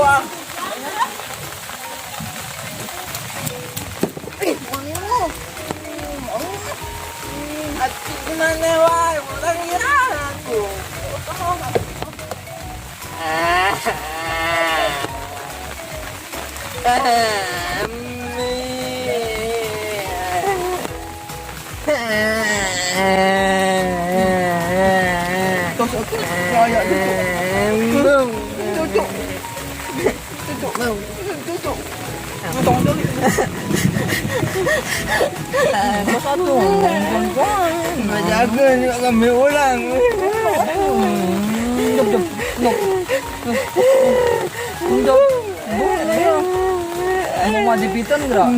Ah. Mana wae, urang ya tuh. Tos oke. Kayak cucu. Cucu. Cucu. Satu. Jaga juga kami ulang. Jom, jom. Jom. Jom. Mau mati pitan gerak.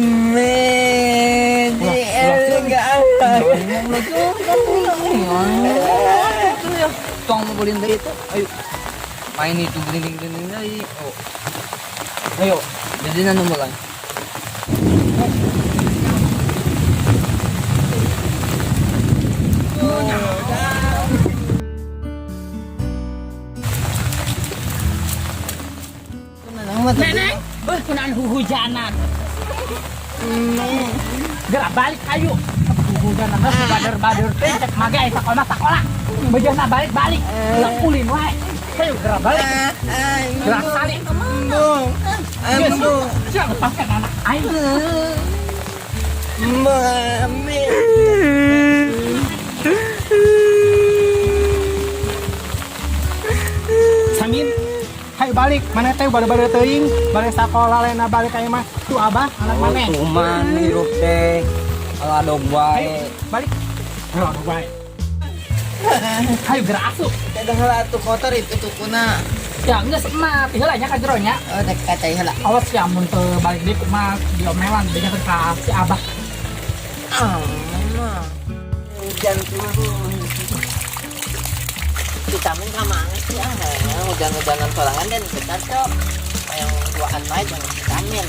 Tuang mau beliin dari itu. Ayo. Main itu gelinding-gelinding dari. Oh. Ayo, jadi nanu mulai. Neneng, kunaan huhujanan. Gerak balik ayo. Huhujanan bader-bader teh cek mage aya sakola sakola. Bejana balik-balik. Ulah ulin wae. Ayo gerak balik. Gerak balik. Ambu. Siap lepaskan anak aing. Mami. Samin, hayu balik. Mana teh bader-bader teuing, balik sakola lena balik ka imah. Tuh abah anak maneh. Cuman hirup teh ala dog wae. Balik. Ayo wae. Hayu gerak asup. Kada heula atuh kotor itu tukuna. Ya geus mah heula nya ka jero nya. Oh, dek kata heula. Awas ya mun teu balik deui kumaha diomelan deui ka si abah. Ah, hujan turun. Vitamin ka mana sih ah? Hujan-hujanan sorangan dan kita cok. Yang duaan bae jangan vitamin.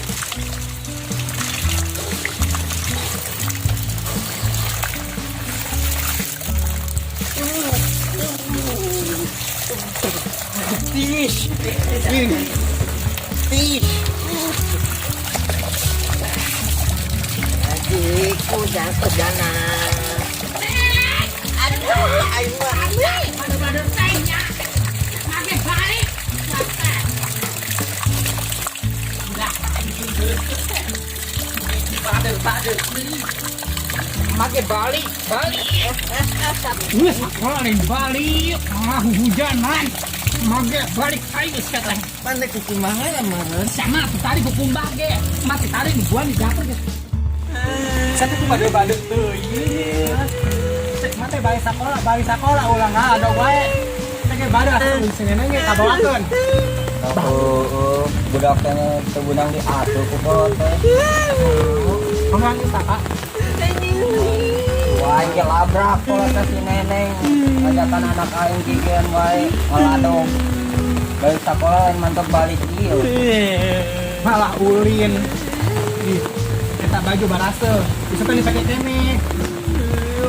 Fish. Fish. Lagi hujan-hujanan. Aduh, ayo Bader-bader teh nya. Make balik. Bader-bader. Make balik, balik. Geus sakola lain balik. Ah hujanan. Make balik ayo sekarang. Mana kukumaha lah meureun. Sama tuh tadi kukumbah ge. Masih tadi dibuang di dapur ge. Satu ku bader-bader teuing. Cek mah teh balik sakola ulah ada wae. Teh ge bader atuh si neneng ge kabawakeun. Oh, budak teh teu beunang diatur ku kolot teh. Kumaha geus Kak? Wah, ge labrak kolot teh si neneng. Ngajakan anak aing kikian wae ngaladog. Balik sekolah lain mantap balik ieu. Malah ulin. Ih, eta baju barase. Bisa teh dipake kene.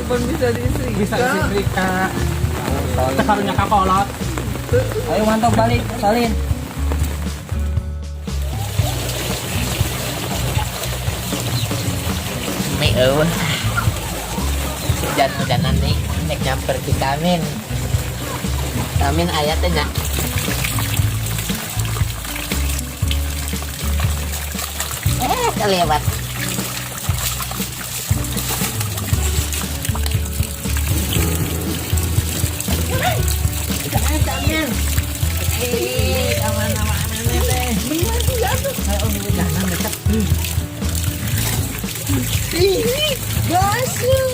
Pan bisa disetrika. Bisa disetrika. Teh karunya ka kolot. Ayo mantap balik, salin. Nih eueuh. Hujan-hujanan nih, nek nyamper vitamin. Vitamin aya teh nya. Kelewat. Vitamin. Aman-aman teh. Bener sih atuh. Ayo hujanan dekat. Ih, gasing.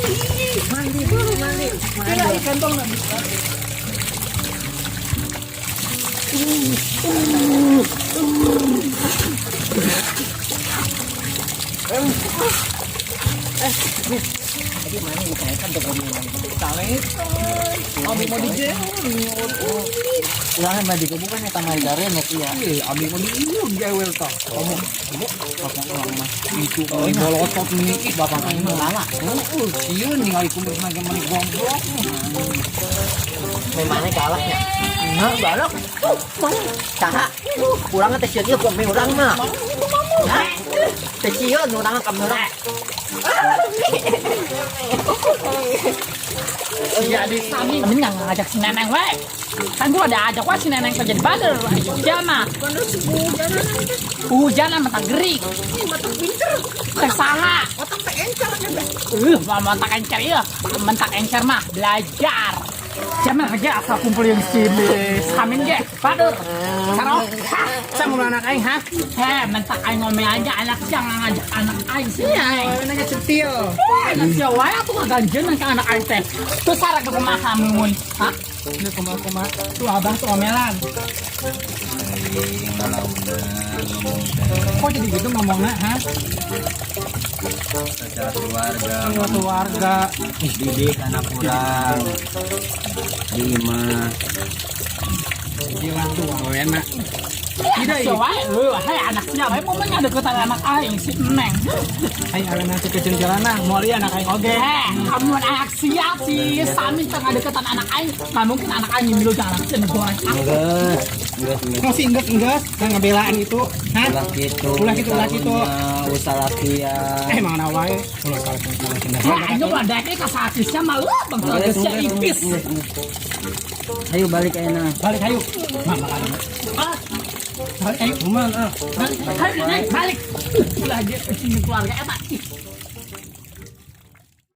Mandi dulu, mandi. Mandi. Ikan tong nggak bisa. Tadi mana bukan kan tuh minum. Abi mau di Ulangan mah juga bukan eta mah garen ya iya. Iya, abi mau di jewel toh. Kamu bapak ulang mah. Itu bolotot nih, ih Bapak aing mah lala. Heeh, sieun ningali kumis mah mani goblok. Memangnya galaknya. Nah, balok. Saha? Urang teh sieun ieu ku urang mah. Hah? Teh sieun urang ka urang. Jadi Sami mending nggak ngajak si Neneng we. Kan gua udah ajak wah si Neneng kerja di Bader. Jama. Hujan sama tak gerik. Teh saha? Otak teh encer nya. Mah mentak encer iya. Mentak encer mah belajar. Jama kerja asal kumpul yang si Samin ge. Bader. Saro. Hah? Saya mau anak aing, hah? Heh, mentak aing ngomel aja anak siang ngajak anak aing sih aing. Aing cetil. Anak sia wae atuh ngaganjeun ka anak aing teh. Terus sarek kumaha mun? Hah? Ini kumaha-kumaha. Tuh abah tuh omelan. Aing ngalaunan ngomong teh. Kok jadi gitu ngomongnya, hah? Secara keluarga. Sama keluarga. Didik anak kurang. Di imah. Gila tuh, enak. Tidak sia wae, heuh, heh anak sia wae momen ngadeukeutan anak aing si Neng. Aing aweuna teh kecil jalana, moal ieu anak aing oge. Eh, kamu anak siap sih, Samin tengah deketan anak aing. Nggak mungkin anak aing nyemilu ke anak sia goreng. Enggeus, enggeus, enggeus. Masih enggeus-enggeus dan ngebelaan itu. Hah? Ulah gitu. Ulah gitu, ulah gitu. Karunya, Usah latihan. Eh, mana wae. Ulah salah salah salah. Heh, aing mah dek ka sakisnya malu bangsa Enggeus, geus enggeus, ipis. enggeus, enggeus. Ayo balik ayeuna. Balik ayo. Mah makan. Ah, Balik ayo. Kumaha ah? balik, ayo, Neng, balik. Ulah dia sini keluarga eta. Ih.